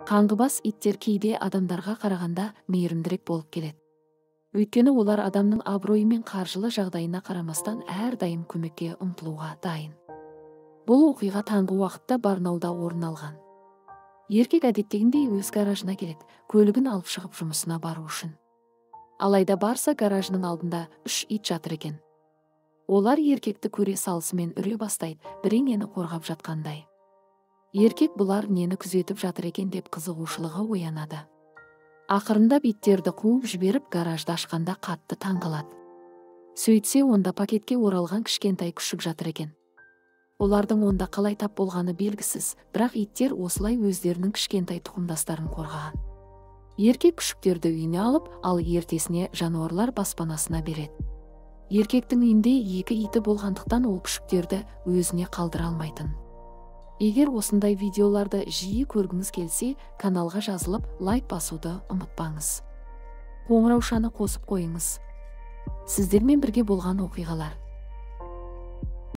Қаңғыбас иттер кейде адамдарға қарағанда мейірімдірек болып келеді. Өйткені олар адамның абыройы мен қаржылы жағдайына қарамастан әрдайым көмекке ұмтылуға дайын. Бұл оқиға таңғы уақытта Барнаулда орын алған. Еркек әдеттегіндей өз гаражына келеді, көлігін алып шығып жұмысына бару үшін. Алайда барса, гаражының алдында үш ит жатыр екен. Олар еркекті көре салысымен үре бастайды, бірдеңені қорғап жатқандай. Еркек бұлар нені күзетіп жатыр екен деп қызығушылығы оянады. Ақырындап иттерді қуып жіберіп, гаражды ашқанда қатты таңғалады. Сөйтсе, онда пакетке оралған кішкентай күшік жатыр екен. Олардың онда қалай тап болғаны белгісіз, бірақ иттер осылай өздерінің кішкентай тұқымдастарын қорғаған. Еркек күшіктерді үйіне алып, ал ертесіне жануарлар баспанасына береді. Еркектің үйінде екі иті болғандықтан, ол күшіктерді өзіне қалдыра алмайтын. Егер осындай видеоларды жиі көргіңіз келсе, каналға жазылып, лайк басуды ұмытпаңыз. Қоңыраушаны қосып қойыңыз. Сіздермен бірге болған оқиғалар.